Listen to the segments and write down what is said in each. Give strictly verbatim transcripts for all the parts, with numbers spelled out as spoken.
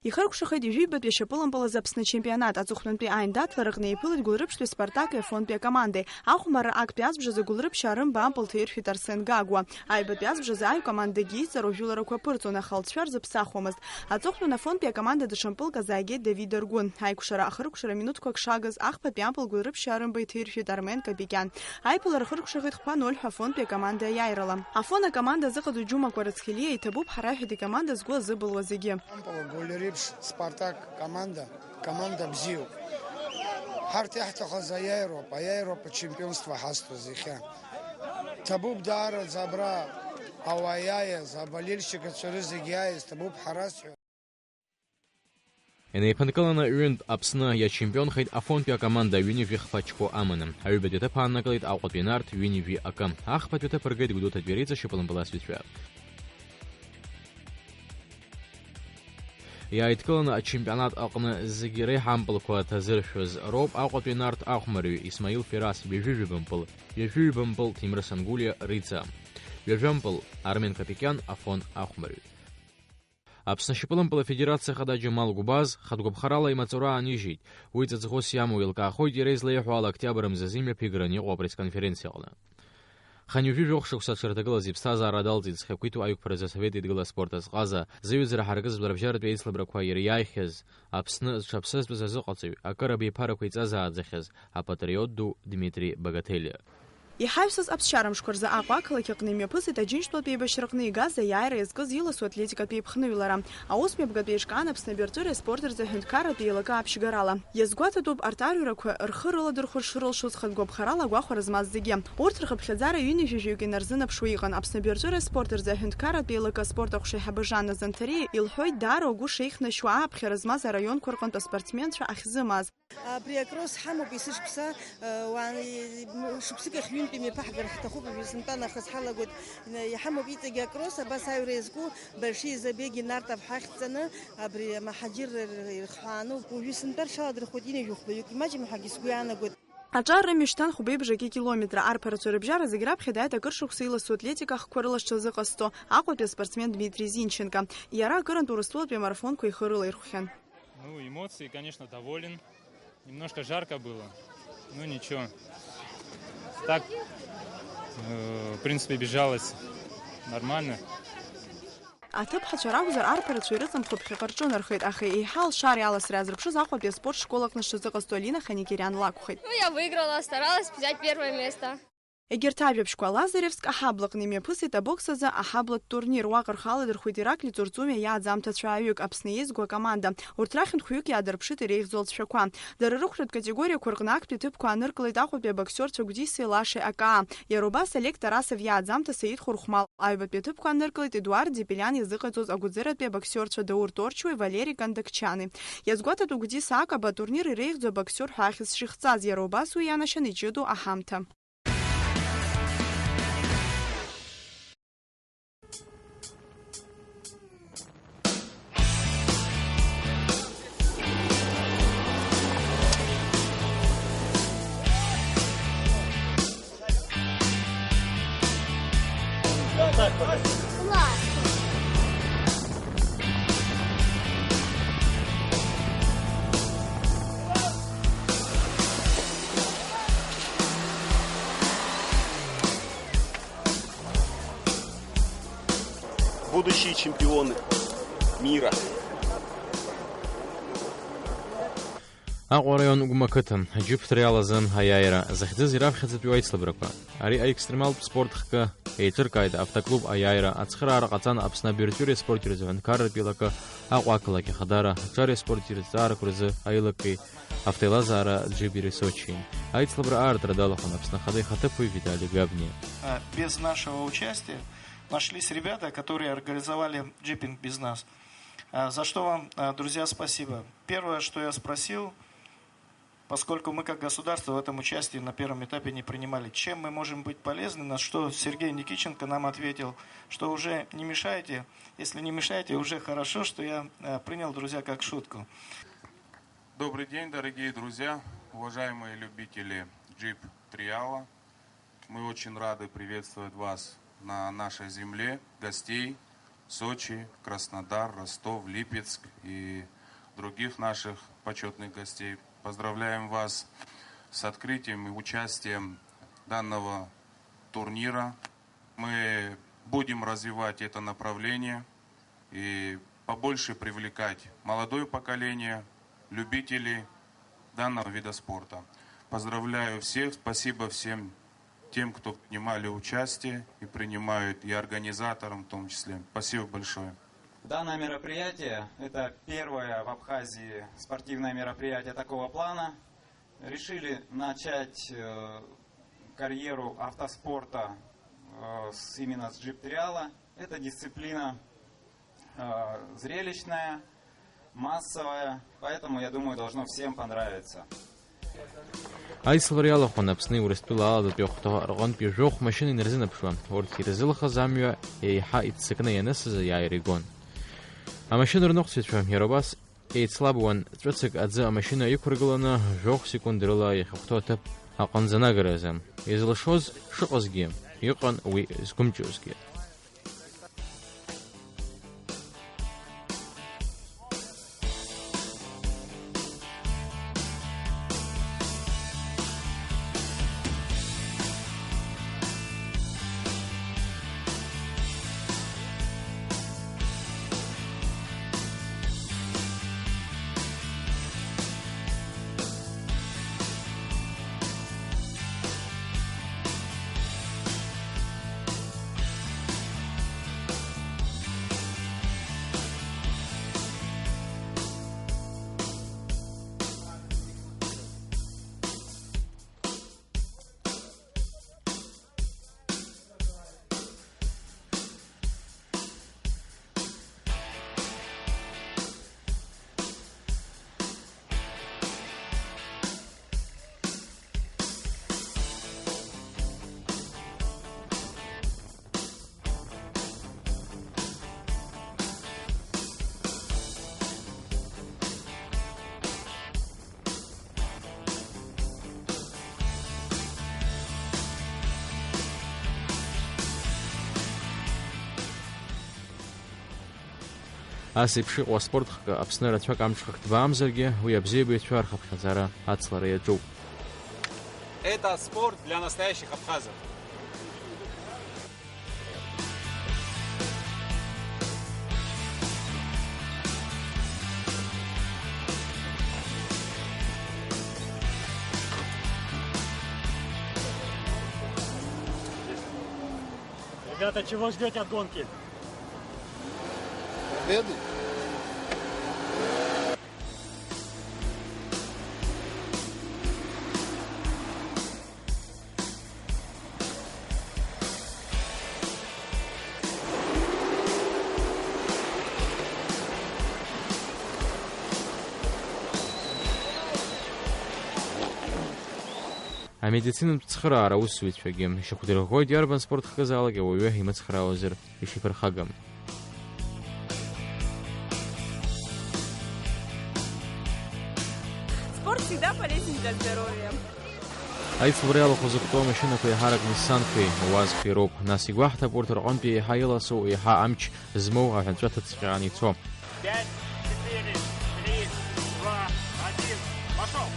Ихыркәшахеит ҩажәи жәбатәи ашьапылампыл азы Аԥсны ачемпионат. Аҵыхәтәантәи аиндаҭлараҟны еиԥылеит Гәылрыԥшьтәи Спартаки Афонтәи акомандеи. Ахәмарра актәи азбжазы Гәылрыԥшьаа рымба ампыл ҭаиршәит Арсен Гагәа. Аҩбатәи азбжазы аҩ командагьы иҵару жәыларақәа ԥырҵон, аха лҵшәа рзыԥсахуамызт. Аҵыхәтәан Афонтәи акоманда даҽа мпылк азы аагеит Давид Аргәын. Аиқәшара ахыркәшара минуҭқәак шагыз, ахԥатәи ампыл Гәылрыԥшьаа рымба иҭаиршәит Армен Капикиан. Аиԥылара хыркәшахеит хәба ноль ҳәа Афонтәи акоманда аиааирала. Афон акоманда азыҟаҵаҩ Џьума Кәарацхелиа иҭабуп ҳара ҳәа икоманда згәы азыбылуа зегьы. Ампыл Гәылрыԥшь Спартак команда, команда бзиоуп. Ҳарҭ иаҳҭахыз аиааироуп, аиааироуп ачемпионство ҳазҭоз иахьа. Ҭабуп даараӡа абра ауаа иааиз, аболельщикцәа рызегь иааиз, ҭабуп ҳарасҳәа. Инеиԥынкыланы ҩынтә Аԥсны иачемпионхеит Афонтәи акоманда ҩынҩажәи хԥа ачқәоу аманы. Аҩбатәи аҭыԥ ааннакылеит Аҟәатәи Нарҭ ҩынҩажәи акы. Ахԥатәи аҭыԥ ргеит Гәдоуҭатәи Риҵа шьапылампыласҩцәа. Иааидкыланы ачемпионат аҟны зегьы реиҳа ампылқәа ҭазыршәыз роуп Аҟәатәи Нарҭ ахәмарҩы Исмаил Ферас ҩажәи жәаба мпыл, ҩажәи ҩба мпыл Ҭемыр Сангәлиа Риҵа, ҩажәа мпыл Армен Капикиан Афон ахәмарҩы. Аԥсны ашьапылампыл афедерациа ахада Џьамал Гәбаз хатә гәаԥхарала имаҵура аанижьит. Уи ҵаҵӷәыс иамоу еилкаахоит иара излеиҳәо ала октиабр мзазы имҩаԥигараны иҟоу апресс-конференциаҟны. Хынҩажәи жәохә шықәса дшырҭагылаз иԥсҭазаара далҵит зхы ақәиҭу аиқәԥаразы асовет Еидгыла аспорт азҟаза, зыҩаӡара ҳаракы зларыбжьаратәи аицлабрақәа иара иааихьаз, Аԥсны зҽаԥсазтәыз азыҟаҵаҩ, акыр абиԥарақәа иҵазааӡахьаз апатриот ду Дмитри Багателиа. Иҳаҩсыз аԥсшьара мшқәа рзы Аҟәа ақалақь аҟны имҩаԥысит Аџьынџьтәылатә еибашьраҟны игаз аиааира иазкыз иласу атлетикатә еиԥхныҩлара. Аусмҩаԥгатә еиҿкаан Аԥсны абаҩрҵәыреи аспорти рзы аҳәынҭқарратә еилакы аԥшьгарала. Иазгәаҭатәуп, арҭ арҩрақәа рхы рыладырхәыр шрылшоз хатә гәаԥхарала агәахәара змаз зегьы. Урҭ рхыԥхьаӡара ҩынҩажәаҩык инарзынаԥшуа иҟан. Аԥсны абаҩрҵәыреи аспорти рзы аҳәынҭқарратә еилакы аспорт аҟәша аиҳабы Жанна Занҭариа илҳәоит, даара угәы шеихнашьуа ааԥхьара змаз араионқәа рҟынтә аспортсменцәа ахьзымаз. Абри акросс ҳамоуп есышықәса, уан-, шықәсык ахь ҩынтә имҩаԥаҳгар ҳҭахуп, уажәы сынтәа нахыс ҳалагоит, иҳамоуп иҵегь акросс, абас аҩра иазку Большие Забеги Нартов ҳахьӡҵаны, абри амаҳаџьырра ирхҳәааны, уажәы сынтәа рҽаладырхәуеит ҩынҩажәи хәбаҩык, имаҷым ҳәагьы сгәы иаанагоит. Аҿар рымҩа шьҭан хәбеибжаки километра, арԥарацәа рыбжьара зегь раԥхьа дааит акыр шықәса иласу атлетика ахқәа рылашьцәа зыҟазҵо Аҟәатәи аспортсмен Дмитри Зинченко. Иара акырынтә Урыстәылатәи амарафонқәа ихы рылаирхәхьан. Ну, эмоции, конечно, доволен. Немножко жарко было. Ну, ничего. Так, э, в принципе, бежалось нормально. Аҭыԥҳацәа ракәзар, арԥарацәа ирыҵамхо ԥхьаҟа рҿынархеит, аха еиҳа алшареи аласреи азырԥшыз Аҟәатәи аспорт школ аҟны шазыҟазҵо Алина Ханикериан лакәхеит. Ну, я выиграла, старалась взять первое место. Егьырҭ ажәабжьқәа, Лазаревск аҳаблаҟны имҩаԥысит абокс азы аҳаблатә турнир, уаҟа рхы аладырхәит Ираклий Ҵурҵумиа иааӡамҭа цәааҩык, Аԥсны еизго акоманда. Урҭ рахьынтә хәҩык иаадырԥшит иреиӷьӡоу алҵшәақәа. Дара рыхәратә категориақәа рҟны актәи аҭыԥқәа ааныркылеит Аҟәатәи абоксиорцәа Гәдиса Елашеи Акаа. Иара убас Олег Тарасов иааӡамҭа Саид Хурхәмал, аҩбатәи аҭыԥқәа ааныркылеит Едуард Ӡепелиан иазыҟаиҵоз агәыӡыратәи абоксиорцәа Даур Торчуи Валери Кондакчиани. Иазгәаҭатәу Гәдиса Акаба атурнир иреиӷьӡоу абоксиор ҳәа ахьӡ шихҵаз, иара убас уи ианашьан иҷыдоу аҳамҭа. Будущие чемпионы мира. Аҟәа араион Гәма ақыҭан, аџьыԥҭра иалазан аиааира захьӡыз ираԥхьаӡатәиу аицлабрақәа. Ари аекстремалтә спорт хкы еиҿыркааит автоклуб аиааира, ацхыраара ҟаҵан Аԥсны абаҩрҵәыреи аспорти рзы аҳәынҭқарратә еилакы, Аҟәа ақалақь ахадара, аҿареи аспорти рызҵаарақәа рзы аеилакеи автоеилазаара Джиб Рисочи. Аицлабра аартра далахәын Аԥсны Ахада ихаҭыԥуаҩ Витали Габниа. А, без нашего участия нашлись ребята, которые организовали джипинг без нас. А, за что вам, а, друзья, спасибо. Первое, что я спросил, поскольку мы как государство в этом участии на первом этапе не принимали, чем мы можем быть полезны, на что Сергей Никиченко нам ответил, что уже не мешайте. Если не мешаете, уже хорошо, что я, э, принял, друзья, как шутку. Добрый день, дорогие друзья, уважаемые любители джип-триала. Мы очень рады приветствовать вас на нашей земле, гостей. Сочи, Краснодар, Ростов, Липецк и других наших почетных гостей. Поздравляем вас с открытием и участием данного турнира. Мы будем развивать это направление и побольше привлекать молодое поколение, любителей данного вида спорта. Поздравляю всех, спасибо всем тем, кто принимали участие и принимают, и организаторам в том числе. Спасибо большое. Данное мероприятие — это первое в Абхазии спортивное мероприятие такого плана. Решили начать э, карьеру автоспорта э, с, именно с джип-триала. Это дисциплина э, зрелищная, массовая, поэтому, я думаю, должно всем понравиться. Аицлабра иалахәын Аԥсни Урыстәыла аладатәи ахәҭа рҟынтәи жәохә машьына инарзынаԥшуа. Урҭ ирзылхыз амҩа еиҳа иццакны ианысыз аиааира игон. Амашьына рныҟәцаҩцәа иара убас еицлабуан, ҵәыцак аӡы амашьына иқәыргыланы, жәохә секунд рыла иахьахәҭоу аҭыԥ аҟынӡа анагаразы. Изылшоз шыҟазгьы, иҟан уи зқәымҷозгьы. Ас еиԥш иҟоу аспорт хкы Аԥсны рацәак амҽхак ҭбаамзаргьы, уи абзиабаҩцәа рхыԥхьаӡара ацлара иаҿуп. Это спорт для настоящих абхазов. Ребята, чего ждёте от гонки? Победы! Амедицинатә цхыраара аусзуҩцәагьы ишьақәдырӷәӷәоит, иарбан спорт хкызаалак ауаҩы имыцхраауазар ишиԥырхагам. Спорт всегда полезен для здоровья. Аицлабра иалахәу зықәтәоу амашьынақәа еиҳарак Ниссанқәеи УАЗқәеи роуп. Нас игәаҳҭап урҭ рҟынтәи еиҳа иласу, еиҳа амч змоу аҳәынҵәа ҭыҵҟьаан ицо. Пять, четыре, три, два, один, пошёл!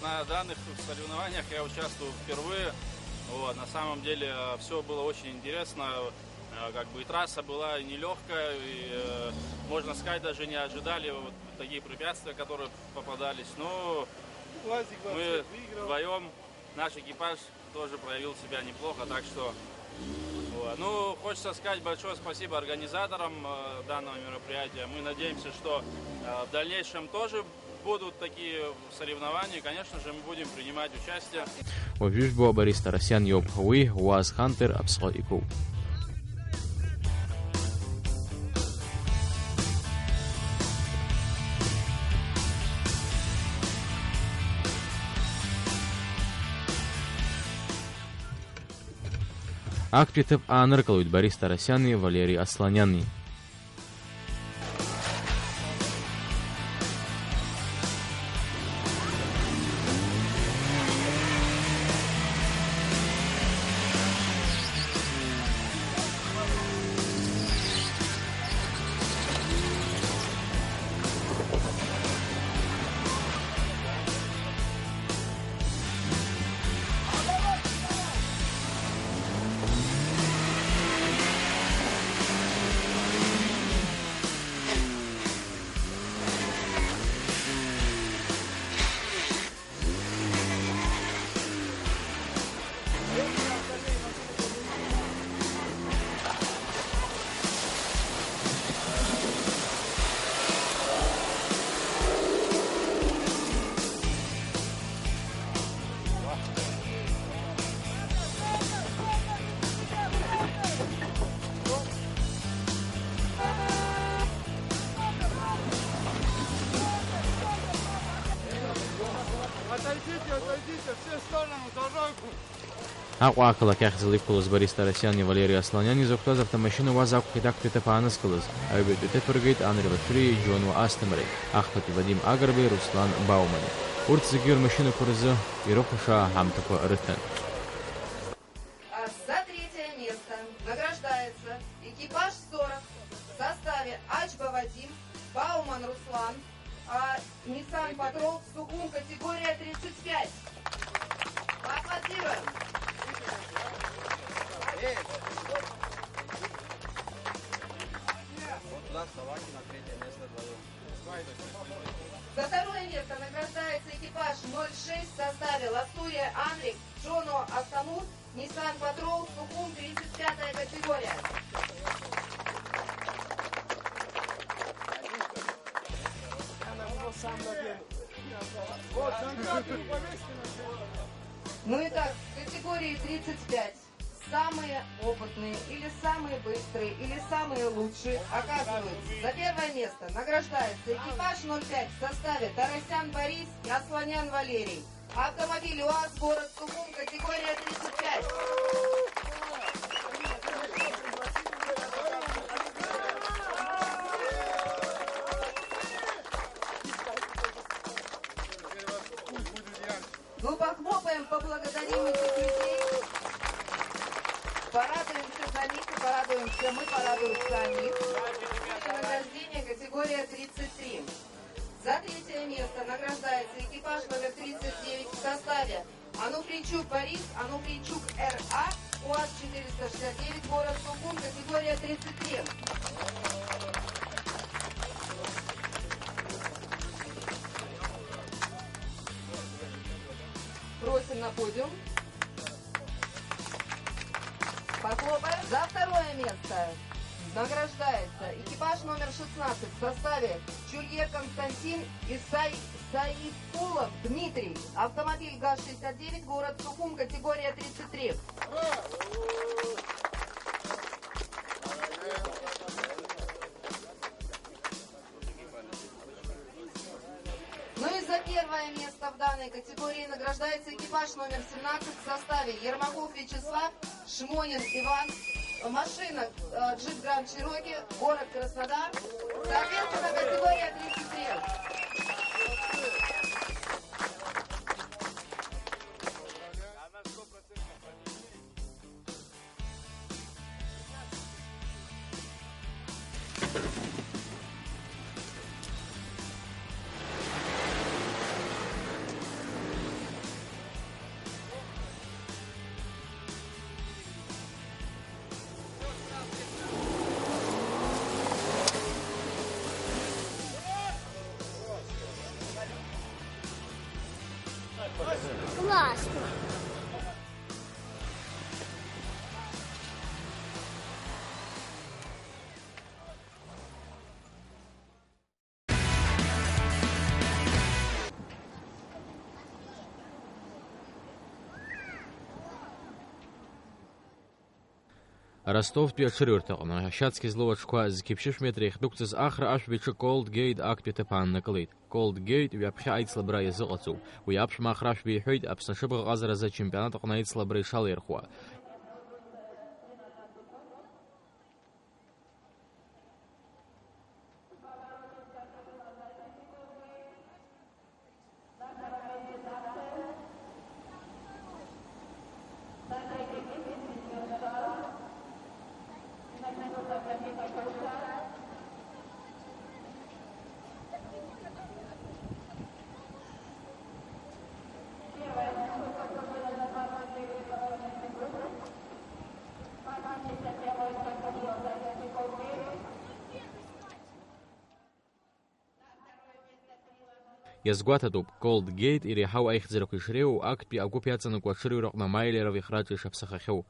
На данных соревнованиях я участвую впервые. Вот, на самом деле, все было очень интересно. Э, как бы и трасса была нелегкая, и, э, можно сказать, даже не ожидали вот такие препятствия, которые попадались. Но мы вдвоем, наш экипаж тоже проявил себя неплохо, так что, вот. Ну, хочется сказать большое спасибо организаторам э, данного мероприятия. Мы надеемся, что э, в дальнейшем тоже будут такие соревнования. Конечно же, мы будем принимать участие. Уажәы ижәбо Борис Тарасиан иоуп. Уи Уаз Хантер аԥсҟы иқәуп. Актәи аҭыԥ ааныркылоит Борис Тарасиани Валери Асланиани. Отойдите, отойдите, все в сторону, дорогу! Аҟәа ақалақь ахьӡала иқәлоз Борис Тарасиани Валери Асланиани изықәтәаз автомашьына УАЗ акәхеит актәи аҭыԥ аанызкылаз. Аҩбатәи аҭыԥ ргеит Анри Лашәриеи Џьонуа Асҭамареи, ахԥатәи Вадим Агрбеи Руслан Баумани. Урҭ зегьы рмашьынақәа рзы ирыхәаша аҳамҭақәа рыҭан. А за третье место награждается экипаж сорок в составе Ачба Вадим, Бауман Руслан, а, Nissan Patrol Сухум, категория тридцать пять. Поаплодируем. Вот туда вставайте на третье место вдвоем. За второе место награждается экипаж ноль шесть в составе Ластурия Анри, Джоно Астамур, Nissan Patrol Сухум, тридцать пятая категория. Ну и так, в категории тридцать пять самые опытные или самые быстрые или самые лучшие оказываются. За первое место награждается экипаж ноль пять в составе Тарасян Борис и Асланян Валерий. Автомобиль УАЗ, город Сухум, категория тридцать пять. Ну, похлопаем, поблагодарим этих людей. Порадуемся за них и порадуемся, мы порадуемся о них. Награждение категория тридцать три. За третье место награждается экипаж номер тридцать девять в составе Ануфрийчук Борис, Ануфрийчук Р А, УАЗ четыреста шестьдесят девять, город Сухум, категория тридцать три. Просим на подиум. Похлопаем. За второе место награждается экипаж номер шестнадцать в составе Чулье Константин и Сай-, Саифулов Дмитрий. Автомобиль ГАЗ шестьдесят девять, город Сухум, категория тридцать три. Ну и за первое место в данной категории награждается экипаж номер семнадцать в составе Ермаков Вячеслав, Шмонин Иван, машина, э, джип Гранд Чироки, город Краснодар, соответственно, категория тридцать три. Классно. Ростовтәи аҽырҩырҭаҟны ашьацқьа злоу аҽқәа зқьи ԥшьышә метра иахьдәықәҵаз Ахра Ашәбеиҿы Cold Gate актәи аҭыԥ ааннакылеит. Cold Gate ҩаԥхьа аицлабра иазыҟаҵоуп. Уи аԥшәма Ахра Ашәба иҳәеит, Аԥсны аҽыбӷаҟазаразы ачемпионат аҟны аицлабра ишалаирхәуа. Иазгәаҭатәуп, Cold Gate иреиҳау аихьӡарақәа ишреиуоу актәи агәыԥ иаҵанакуа аҽырҩраҟны Майлеров ихраҿы ишаԥсахахьоу.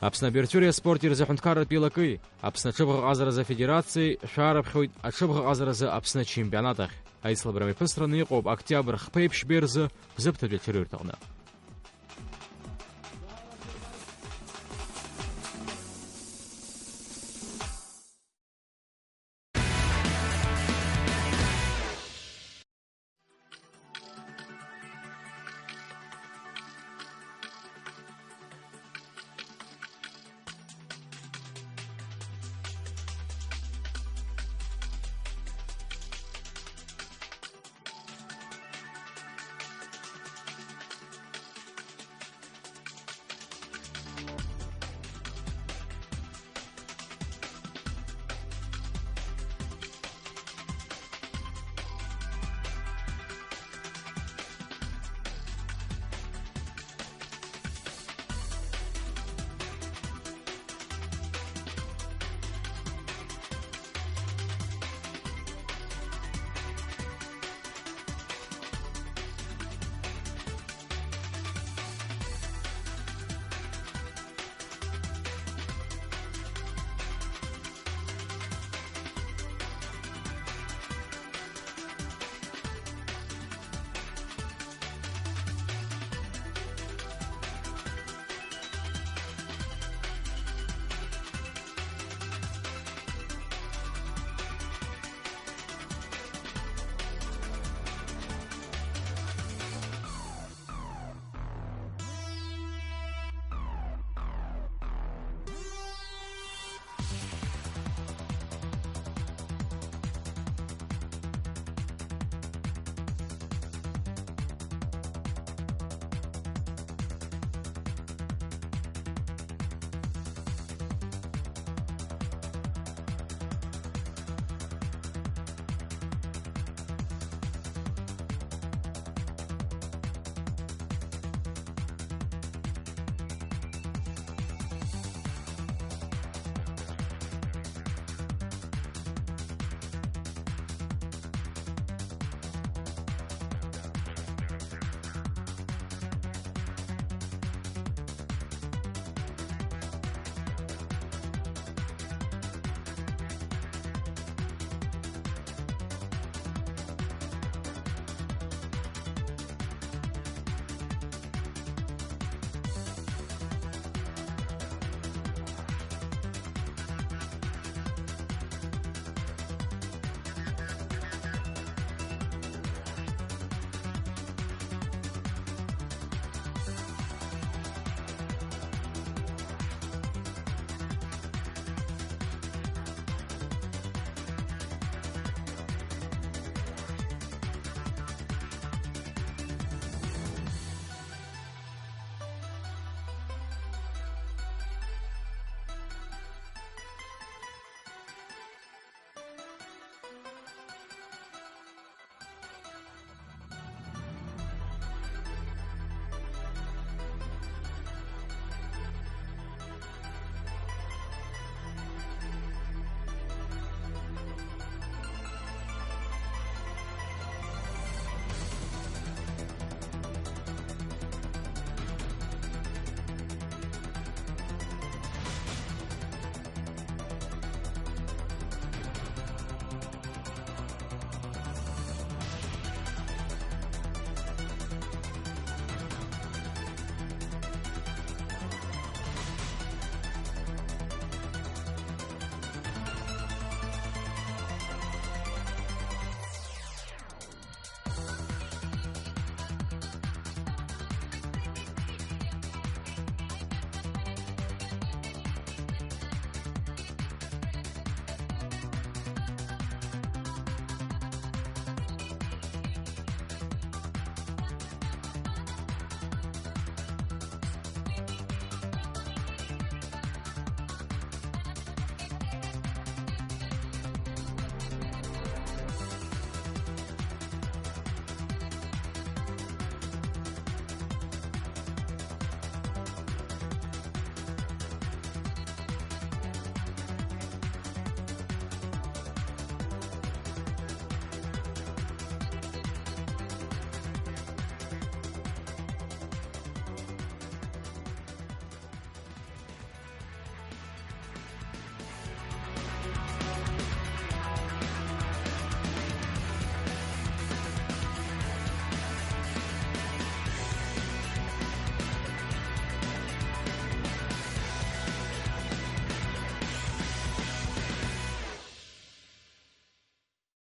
Аԥсны абирцәыреи аспорти рзы аҳәынҭқарратә еилакеи, Аԥсны аҽыбӷаҟазаразы афедерациеи шәаарыԥхьоит аҽыбӷаҟазаразы Аԥсны ачемпионат ахь. Аицлабра мҩаԥысраны иҟоуп октиабр хԥеи ԥшьбеи рзы Бзыԥҭатәи аҽырҩырҭаҟны.